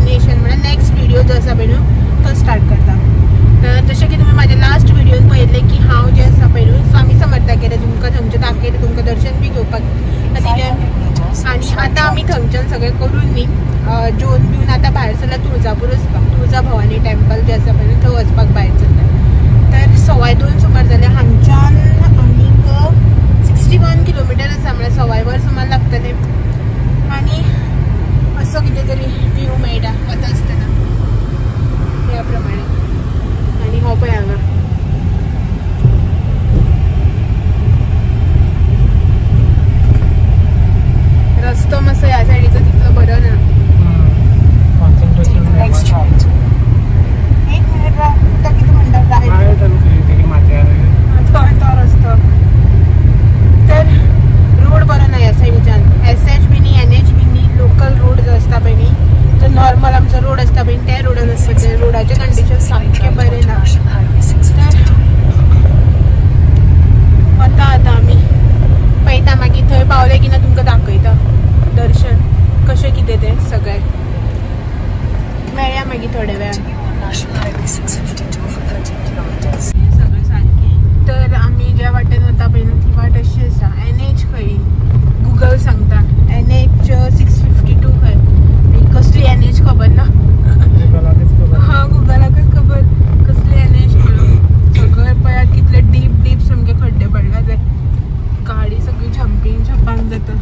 Continuation म्हळ्यार next video जो आसा पळय न्हू तो स्टार्ट करता. तर जशें की तुमी म्हाज्या लास्ट व्हिडियोन पळयल्लें की हांव जें आसा पळय न्हू स्वामी समर्था केलें, तुमकां थंयचें दाखयलें, तुमकां दर्शन बी घेवपाक दिलें. आनी आतां आमी थंयच्यान सगळें करून न्ही जेवन बिवन आतां भायर सरल्या तुळजापूर वचपाक, तुळजा भवानी टेम्पल जें आसा पळय न्हू थंय वचपाक भायर सरल्या. तर 2:15 सुमार जालें. हांगच्यान आनीक 61 किलोमिटर आसा, म्हळ्यार 1.25 वर सुमार लागतलें. आनी असो कितें तरी व्यू मेळटा वता आसतना ह्या प्रमाणे. आनी हो पळय हांगा रस्तो मातसो ह्या सायडीचो तितलो बरो ना. एक मिनिट राव, तो कितें म्हणटा तो रस्तो. तर रोड बरो ना ह्या सायडीच्यान, SH बी न्ही NH बी न्ही, लोकल रोड जो आसता पळय न्ही तो नॉर्मल आमचो रोड आसता पळय त्या रोडान वचपाचें. रोडाचें कंडिशन सामकें बरें ना. तर वता आतां आमी पळयता, मागीर थंय पावले की ना तुमकां दाखयता दर्शन कशें कितें तें सगळें. मेळया मागीर थोड्या वेळान. तर आमी ज्या वाटेन वता पळय न्हू ती वाट अशी आसा, NH खंय गुगल सांगता NH 652 खंय, कसली NH खबर ना, हा गुगलाकच खबर कसली NH म्हणून. सगळें पळयात कितले डीप डीप सामके खड्डे पडला ते, गाडी सगळी जंपींग जंपांग जाता.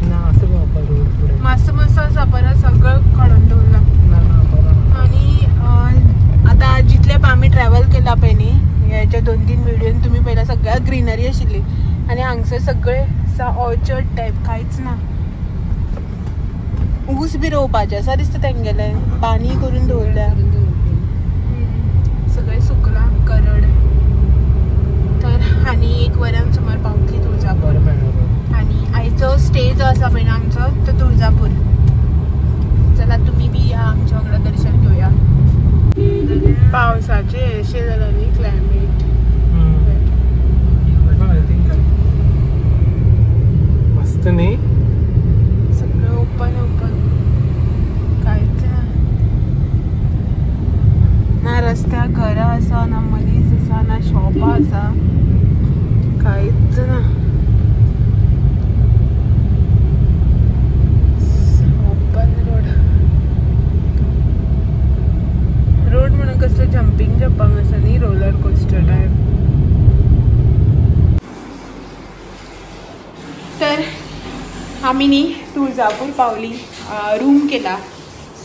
मातसो मातसो आसा परत सगळं खणून दवरला. आनी आतां जितले आमी ट्रॅवल केला पळय न्ही ह्याच्या 2-3 व्हिडियोन तुमी पळयला सगळ्या ग्रिनरी आशिल्ली, आनी हांगसर सगळें ऑर्चर्ड टायप कांयच ना. ऊस बी रोवपाचें आसा दिसता तेंगेलें, पाणी करून दवरल्या, सगळें सुकलां करड. तर आनी 1 वरान सुमार पावतली तुळजापूर. आनी आयचो स्टे जो आसा पळय न्हू आमचो तो तुळजापूर. चला तुमी बी या आमच्या वांगडा दर्शन घेवया. पावसाचें अशें जालां न्ही क्लायमेट, मस्त न्ही, सगळें ओपन ओपन, कांयच ना. ना रस्त्यार घरां आसा, ना मनीस आसा, ना शॉपां आसा, कांयच ना. ओपन रोड, रोड म्हणून कसलें जंपींग जंपांग आसा न्ही, रोलर कोस्टर टायप. तर आमी न्ही तुळजापूर पावली, रूम केला.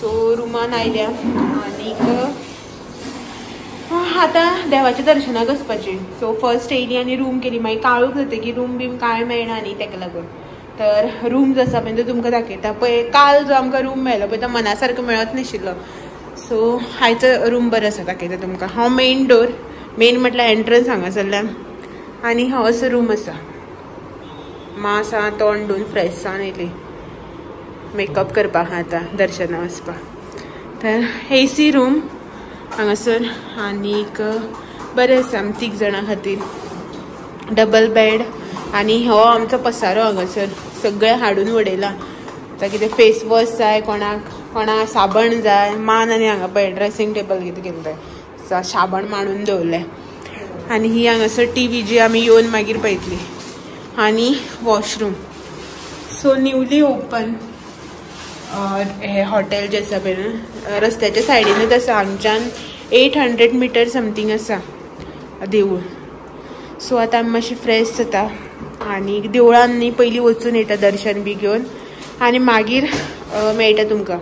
सो रुमान आयल्या आनीक आतां देवाच्या दर्शनाक वचपाचें. सो फर्स्ट येयली आनी रूम केली, मागीर काळोख जातकीर रूम बीम कांय मेळना न्ही तेका लागून. तर रूम जो आसा पळय तो तुमकां दाखयता. पळय काल जो आमकां रूम मेळ्ळो पळय तो मना सारको मेळत नाशिल्लो. सो आयचो रूम बरो आसा, दाखयता तुमकां. हांव मेन डोर, मेन म्हटल्यार एंट्रन्स हांगासरल्यान, आनी हो असो रूम आसा. मास आसा, तोंड धुवन फ्रेश जावन येयली, मेकअप करपाक आतां दर्शनाक वचपाक. तर AC room हांगासर आनीक बरें आसा आमी 3 जाणां खातीर, डबल बेड. आनी हो आमचो पसारो हांगासर सगळें हाडून उडयला. आतां कितें फेस वॉश जाय कोणाक, कोणाक साबण जाय, मान आनी हांगा पळय ड्रेसिंग टेबल कितें केल्लें, साबण मांडून दवरलें. आनी ही हांगासर TV जी आमी येवन मागीर पळयतली. आनी वॉशरूम. सो न्यूली ओपन हे हॉटेल जें आसा पळय न्हू रस्त्याच्या सायडीनूच आसा. हांगच्यान 800 मिटर समथींग आसा देवूळ. सो आतां आमी मातशी फ्रेश जाता आनी देवळान न्ही पयलीं वचून येता दर्शन बी घेवन, आनी मागीर मेळटा तुमकां.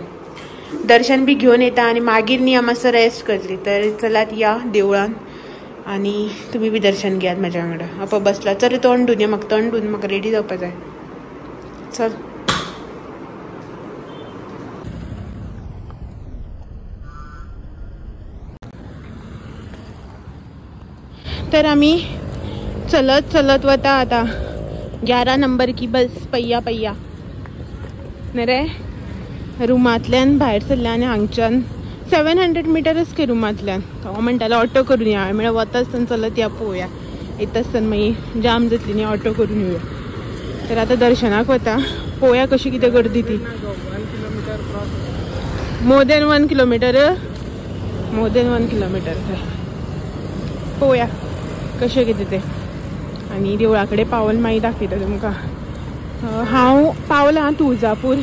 दर्शन बी घेवन येता आनी मागीर न्ही आमी मातसो रेस्ट करतली. तर चलात या देवळान आनी तुमी बी दर्शन घेयात म्हाज्या वांगडा. आपा बसला, चल तोंड धुवन या, म्हाका तोंड धुवन म्हाका रेडी जावपा जाय. चल तर आमी चलत चलत वता आतां. 11 नंबर की बस पय्या पय्या न्ही रे. रुमांतल्यान भायर सरल्या आनी हांगच्यान 700 मिटरच के रुमांतल्यान. हांव म्हणटालें ऑटो करून या, म्हळ्यार वता आसतना चलत या पळोवया, येता आसतना मागीर जाम जातली न्ही, ऑटो करून येवया. तर आतां दर्शनाक वता, पळोवया कशी कितें गर्दी ती. More than 1 kilometre, more than 1 kilometre. पळोवया कशें कितें तें. आनी देवळा कडेन पावल मागीर दाखयता तुमकां. हांव पावलां तुळजापूर.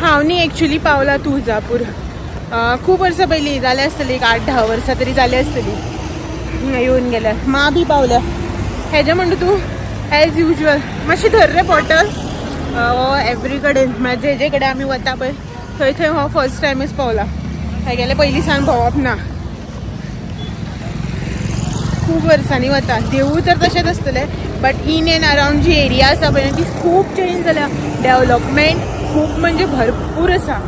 हांव न्ही एक्चुली पावलां तुळजापूर खूब वर्सां पयलीं जालें आसतली, एक 8-10 वर्सां तरी जाली आसतली येवन गेल्यार. मां बी पावल्या. हेजें म्हणटा तूं एज युजल मातशें धर रे बॉटल. एवरी कडेन म्हळ्यार जे जे कडेन आमी वता पळय थंय थंय हो फर्स्ट टायमच पावला. हेगेले पयलीं सावन भोंवप ना, खूब वर्सांनी वता. देवूळ तर तशेंच आसतलें, but in and around G area आसा पळय ती खूब चेंज जाल्या. डेवलपमेंट खूब म्हणजे भरपूर आसा.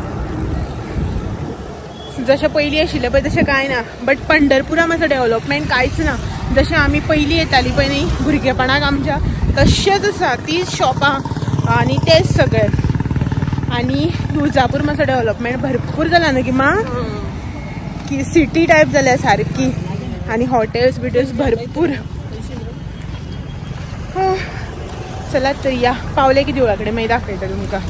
जशें पयलीं आशिल्लें पळय तशें कांय ना. बट पंढरपुरा मातसो डेवलपमेंट कांयच ना. जशें आमी पयलीं येतालीं पळय न्ही भुरगेपणाक आमच्या, तशेंच आसा. तीच शॉपां आनी तेच सगळें. आनी तुळजापूर मातसो डेवलपमेंट भरपूर जाला न्हू की मां, की सिटी टायप जाल्या सारकी. आनी हॉटेल्स बिटेल्स भरपूर. चलात तर या, पावले की देवळा कडेन मागीर दाखयता तुमकां.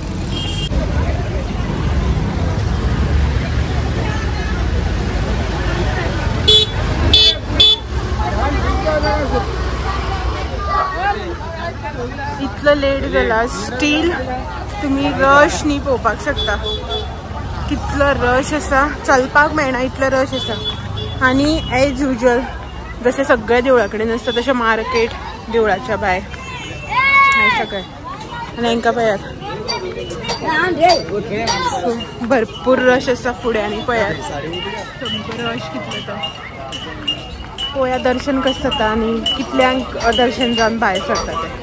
इतलो लेट जाला स्टील तुमी रश न्ही पळोवपाक शकता. कितलो रश आसा, चलपाक मेळना इतलो रश आसा. आनी एज युजल जशें सगळ्या देवळा कडेन आसता तशें मार्केट देवळाच्या भायर हें सगळें. आनी हांकां पळयात भरपूर रश आसा फुडें. आनी पळयात सामको रश कितलो तो. पळोवया दर्शन कशें जाता आनी कितल्यांक दर्शन जावन भायर सरता तें.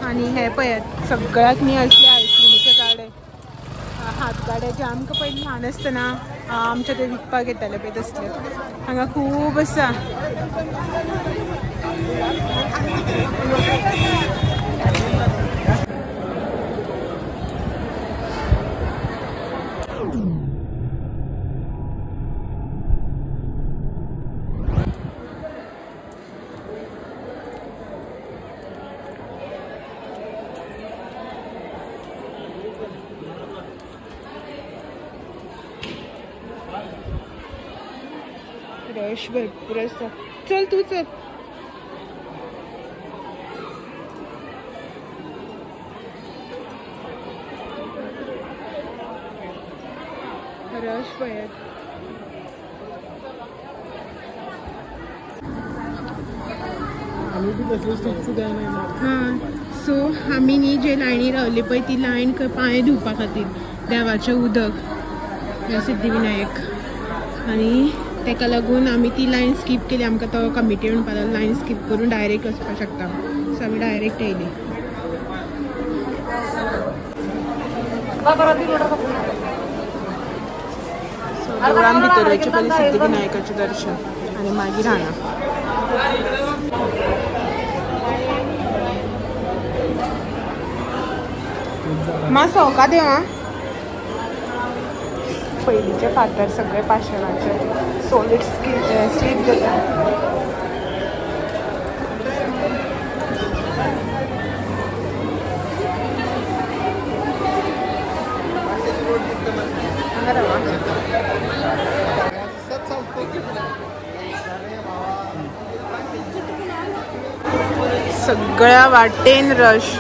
आनी हे पळयात सगळ्याक न्ही असले आयस्क्रिमीचे गाडे, हात गाडे जे आमकां पयलीं ल्हान आसतना आमच्या ते विकपाक येताले पळय तसले हांगा खूब आसा. रश भरपूर आसा. चल तूं चल. रश पळयात. हां, सो आमी न्ही जे लायनी रावली पळय ती लायन पांय धुवपा खातीर देवाचें उदक सिद्धिविनायक. आनी तेका लागून आमी ती लायन स्कीप केली. आमकां तो कमिटी म्हणपाक लागलो लायन स्कीप करून डायरेक्ट वचपाक शकता. सो आमी डायरेक्ट येयली. सो देवळान भितर वयचे पयलीं सिद्धिविनायकाचें दर्शन आनी मागीर हांगा. मातसो सवका देव. आं, पयलींचे फातर सगळे पाशणाचे सॉलिड स्लीप जाता. सगळ्या वाटेन रश.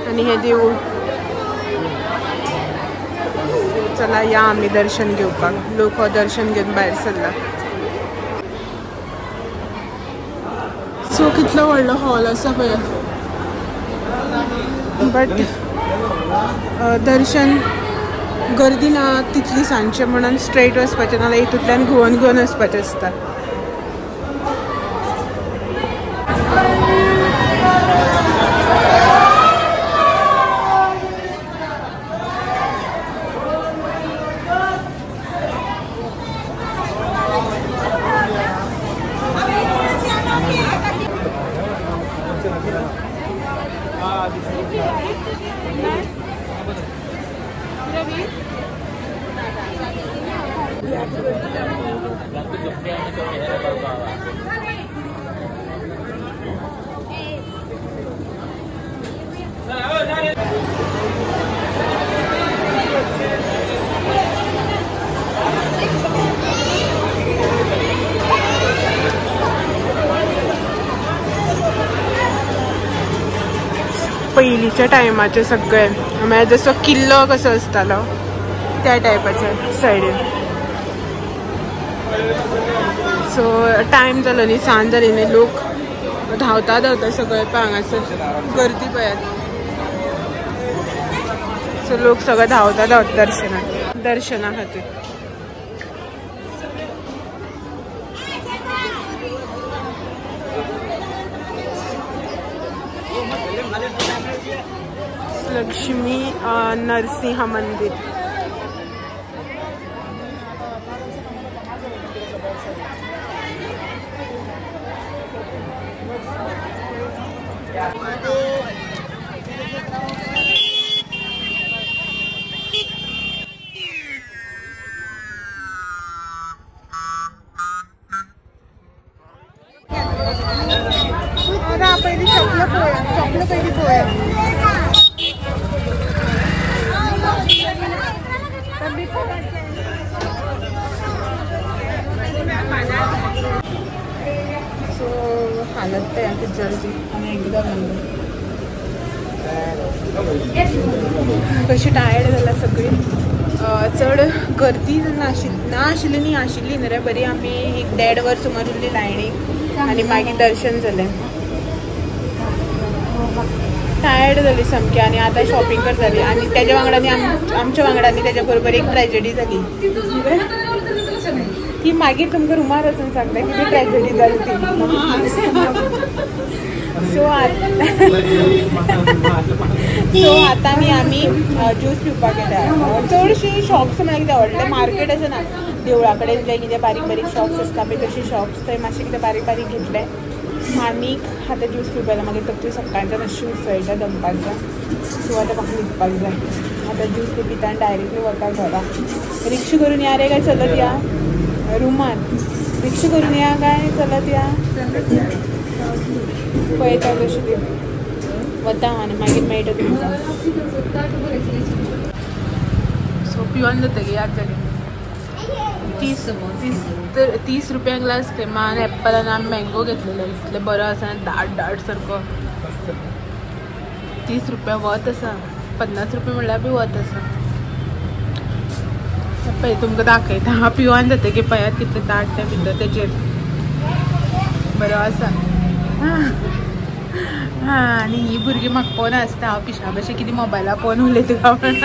आनी हे देवूळ. चला या आमी दर्शन घेवपाक. लोक हो दर्शन घेवन भायर सरला. सो कितलो व्हडलो हॉल आसा पळय, बट दर्शन गर्दी ना तितली सांजचें म्हणून स्ट्रेट वचपाचें, नाजाल्यार हितूंतल्यान घुंवन घुंवन वचपाचें आसता. पयलींच्या टायमाचे सगळे म्हळ्यार जसो किल्लो कसो आसतालो त्या टायपाचे सायडीन. सो टायम जालो न्ही, सांज जाली न्ही, लोक धांवता धांवता सगळे पळय हांगासर गर्दी पळयात. सो लोक सगळे धांवता धांवता दर्शना खातीर. लक्ष्मी नरसिंह मंदिर. पयलीं चपलो पळोवया, चपलो पयलीं पळोवया. सो हालत पळया कितें जाली ती. आनी एकदां कशी टायर्ड जाला सगळी. चड गर्दी नाशिल्ली न्ही, आशिल्ली न्ही रे बरी. आमी एक 1.5 वर सुमार उरली लायनीक आनी मागीर दर्शन जालें. टायर्ड जाली सामकी. आनी आतां शॉपिंग करताली आनी तेज्या वांगडा न्ही आमच्या वांगडा न्ही तेज्या बरोबर एक ट्रेजेडी जाली. ती मागीर तुमकां रुमार वचून सांगता कितें ट्रेजेडी जाली ती. सो आतां न्ही आमी ज्यूस पिवपाक येता. चडशीं शॉप्स म्हळ्यार कितें व्हडलें मार्केट अशें ना, देवळा कडेन जे कितें बारीक बारीक शॉप्स आसता पळय तशीं शॉप्स थंय मातशें कितें बारीक बारीक घेतलें आनीक आतां ज्यूस पिवपाक. मागीर तकली सकाळच्यान मातशी उसळटा दनपारच्या. सो आतां म्हाका न्हिदपाक जाय. आतां ज्यूस बी पिता आनी डायरेक्टली वता घरा. रिक्षा करून या रे काय चलत या रुमान? रिक्षा करून या काय चलत या? पळयता कशी ती वता आनी मागीर मेळटा तुमकां. सो पिवन जातकीर याद जाली. 30 रुपया ग्लास ते मान एप्पल आनी आमी मँगो घेतलेलो. इतलें बरो आसा दाट दाट सारको. 30 रुपया वत आसा, 50 रुपया म्हणल्यार बी वत आसा. पळय तुमकां दाखयता हांव पिवन जातकीर पळयात कितलें दाट तें भितर तेजेर बरो आसा. हां आनी ही भुरगीं म्हाका पळोवन आसता हांव पिशा भशेन कितें मोबायला पळोवन उलयता काय म्हणून.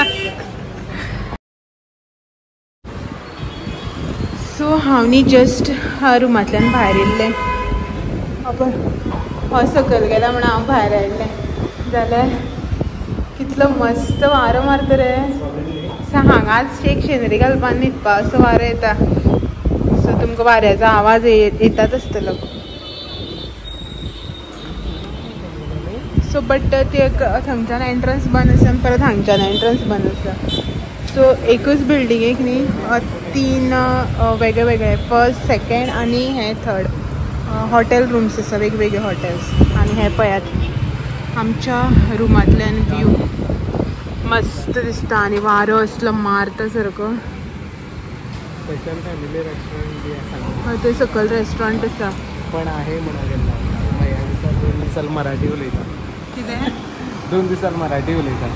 सो हांव न्ही जस्ट रुमांतल्यान भायर येयल्लें. हो सकयल गेला म्हणून हांव भायर आयिल्लें जाल्यार कितलो मस्त वारो मारता रे. हांगाच एक शेनरी घालपाक न्हिदपा असो वारो येता. सो तुमकां वाऱ्याचो आवाज येताच आसतलो. सो बट ते थंयच्यान एंट्रन्स बंद आसा आनी परत हांगच्यान एंट्रन्स बंद आसा. सो एकूच बिल्डिंगेक न्ही 3 वेगळे वेगळे फर्स्ट सेकेंड आनी हे थर्ड हॉटेल रूम्स आसा, वेगवेगळे हॉटेल्स. आनी हे पळयात आमच्या रुमांतल्यान व्यू मस्त दिसता आनी वारो असलो मारता सारको. हय थंय सकयल रेस्टॉरंट आसा. पण आहे म्हणून गेल्ला 2 दिसान मराठी उलयता. कितें 2 दिसान मराठी उलयता.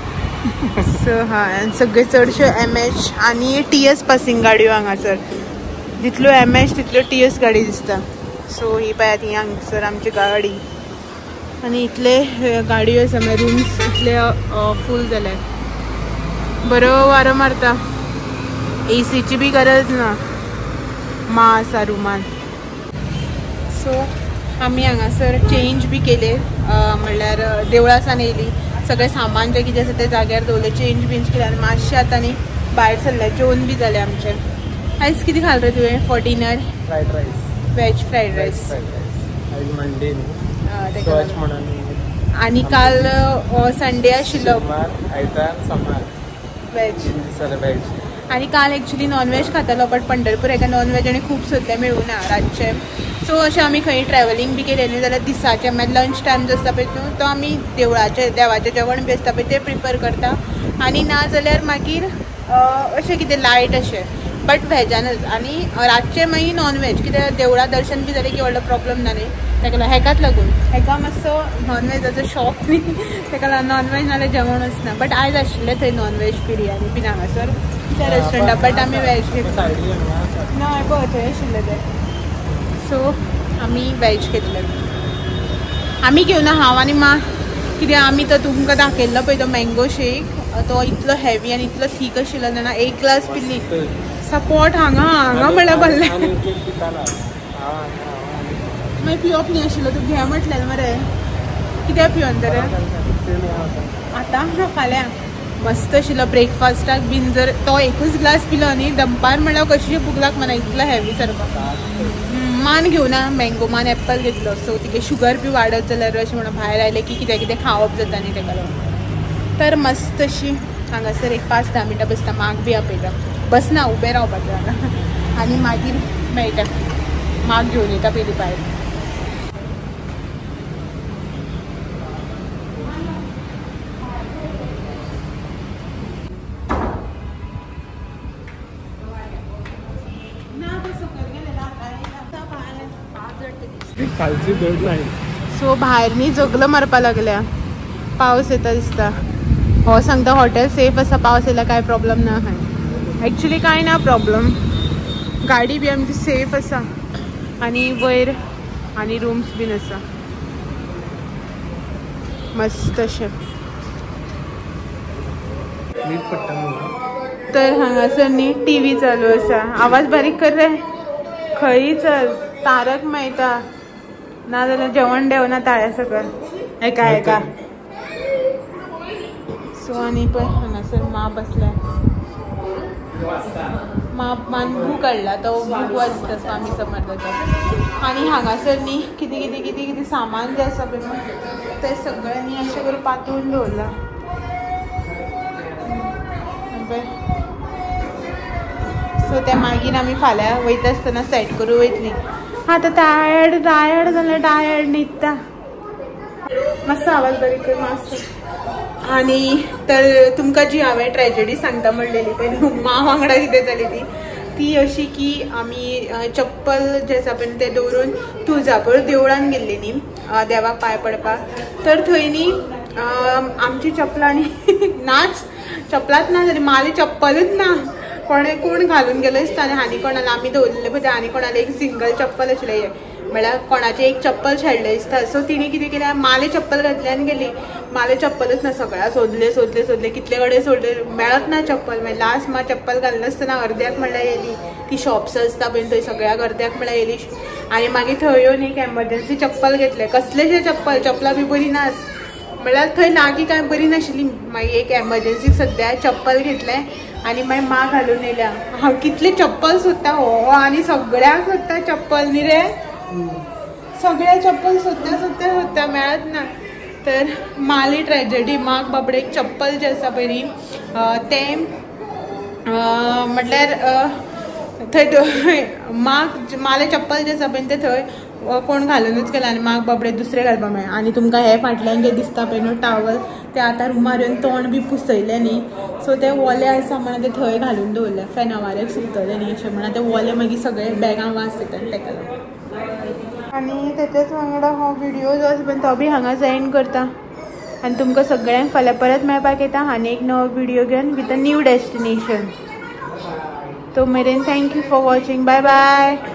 सो हय आनी सगळे चडश्यो MH आनी TS passing गाडयो हांगासर. जितल्यो MH तितल्यो TS गाडी दिसता. सो ही पळयात ही हांगसर आमची गाडी आनी इतले गाडयो आसा म्हळ्यार रूम्स इतले फूल जाले. बरो वारो मारता, एसीची बी गरज ना. मा आसा रुमान. सो आमी हांगासर चेंज बी केले म्हणल्यार देवळा सान येयली, सगळें सामान जें कितें आसा तें जाग्यार दवरलें, चेंज बिंज केलें आनी मातशें आतां न्ही भायर सरलें. जेवण बी जालें आमचें. आयज कितें खालें रे तुवें for dinner? Fried rice, veg fried rice. आयज मंडे न्ही आनी काल संडे आशिल्लो. आयतार सोमार वेज वेज. आनी काल एक्चुली नॉनव्हेज खातालो बट पंढरपूर एका नॉनव्हेज आनी खूब सोदलें मेळूना रातचें. सो अशें आमी खंय ट्रॅवलिंग बी केलें न्ही जाल्यार दिसाचें मागीर लंच टायम जो आसता पळय न्हू तो आमी देवळाचें देवाचें जेवण बी आसता पळय तें प्रिफर करता आनी ना जाल्यार मागीर अशें कितें लायट अशें बट व्हेजानच. आनी रातचें मागीर नॉनव्हेज कित्याक देवळा दर्शन बी जालें की व्हडलो प्रॉब्लम ना न्ही ताका लागून हेकाच लागून हेका मातसो नॉनव्हेजाचो शॉक न्ही ताका लागून नॉनव्हेज नाल्यार जेवण वचना. बट आयज आशिल्लें थंय नॉनव्हेज बिरयानी बीन हांगासर त्या रेस्टॉरंटाक बट आमी व्हेज घेतलें ना पळय थंय आशिल्लें तें. सो आमी व्हेज घेतलें आमी घेवना हांव आनी मां कित्याक आमी तो तुमकां दाखयल्लो पळय तो मँगो शेक तो इतलो हेवी आनी इतलो थीक आशिल्लो जाणा एक ग्लास पिल्ली सपोर्ट हांगा हांगा म्हळ्यार भरलें मागीर पिवप न्ही आशिल्लो तूं घे म्हटलें मरे कित्याक पिवन तर आतां फाल्यां मस्त आशिल्लो ब्रेकफास्टाक बीन जर तो एकूच ग्लास पिलो न्ही दनपार म्हळ्यार कशी भूक लागना इतलो हेवी सारको. मान घेवना मँगो मान एप्पल घेतलो सो तिगे शुगर बी वाडत जाल्यार अशें म्हणून भायर आयलें की कितें कितें खावप जाता न्ही तेका लागून. तर मस्त अशी हांगासर एक 5-10 मिनटां बसता माग बी आपयता बसना उबें रावपाचें हांगा आनी मागीर मेळटा माग घेवन येता पयलीं भायर. सो भायर न्ही जगलो मारपा लागल्या पावस येता दिसता. हो सांगता हॉटेल सेफ आसा पावस येयल्यार कांय प्रॉब्लम ना खंय एक्चुली कांय ना प्रॉब्लम गाडी बी आमची सेफ आसा आनी वयर आनी रूम्स बीन आसा मस्त अशें. तर हांगासर न्ही टी व्ही चालू आसा आवाज बारीक कर रे खंय चल तारक मेहता ना जाल्यार जेवण देवना ताळ्या सकयल एका एका. सो आनी पळय हांगासर मां बसल्या मां मान बूक हाडला तो बूक वाचता स्वामी समर्थाचो. आनी हांगासर न्ही कितें कितें कितें कितें सामान जें आसा पळय न्हू तें सगळें न्ही अशें करून पातळून दवरलां पळय. सो तें मागीर आमी फाल्यां वयता आसतना सेट करूं वयतलीं. आतां टायर्ड टायर्ड जालें टायर्ड न्हिदता मातसो आवाज बारीक कर मातसो. आनी तर तुमकां जी हांवें ट्रेजडी सांगता म्हणलेली पळय मां वांगडा कितें जाली ती ती अशी की आमी चप्पल जें आसा पळय तें दवरून तुळजापूर देवळान गेल्ली न्ही देवाक पांय पडपाक. तर थंय न्ही आमची चपलां न्ही नाच चपलाच ना जाली माली चप्पलूच ना कोणे कोण घालून गेलो दिसता आनी आनी कोणाला आमी दवरलें पळय आनी कोणाले एक सिंगल चप्पल आशिल्लें म्हळ्यार कोणाचें एक चप्पल शेणलें दिसता. सो तिणें कितें केलें माले चप्पल घातलें आनी गेली माले चप्पलूच ना सगळ्या सोदलें सोदलें सोदलें कितले कडेन सोदलें मेळत ना चप्पल. मागीर लास्ट मा चप्पल घालनासतना अर्द्याक म्हळ्यार येयली ती शॉप्स आसता पळय थंय सगळ्याक अर्द्याक म्हळ्यार येयली आनी मागीर थंय येवन एक एमर्जन्सी चप्पल घेतलें. कसलेशें चप्पल चपलां बी बरी नाच म्हळ्यार थंय लागीं कांय बरी नाशिल्ली. मागीर एक एमर्जन्सी सद्या चप्पल घेतलें आनी मागीर मां घालून येयल्या. हांव कितलें चप्पल सोदता हो आनी सगळ्यांक सोदता चप्पल न्ही रे सगळ्या चप्पल सोदता सोदता सोदता मेळत ना. तर माली ट्रेजडी माग बाबडे एक चप्पल जें आसा पळय न्ही तें म्हटल्यार थंय माग माले चप्पल जें आसा पळय तें थंय कोण घालूनच गेला आनी माग बाबडे दुसरें घालपाक मेळ्ळें. आनी तुमकां हे फाटल्यान जें दिसता पळय न्हू टावल तें आतां रुमार येवन तोंड बी पुसयलें न्ही सो तें ओलें आसा म्हणून तें थंय घालून दवरलें फेना वाऱ्याक सुकतलें न्ही अशें म्हणून तें ओलें मागीर सगळें बॅगां वास येता आनी तेका लागून. आनी तेच्याच वांगडा हो व्हिडियो जो आसा पळय तो बी हांगाच एंड करता आनी तुमकां सगळ्यांक फाल्यां परत मेळपाक येता आनी एक नवो व्हिडियो घेवन विथ अ न्यू डेस्टिनेशन. तो मेरेन thank you for watching. Bye bye.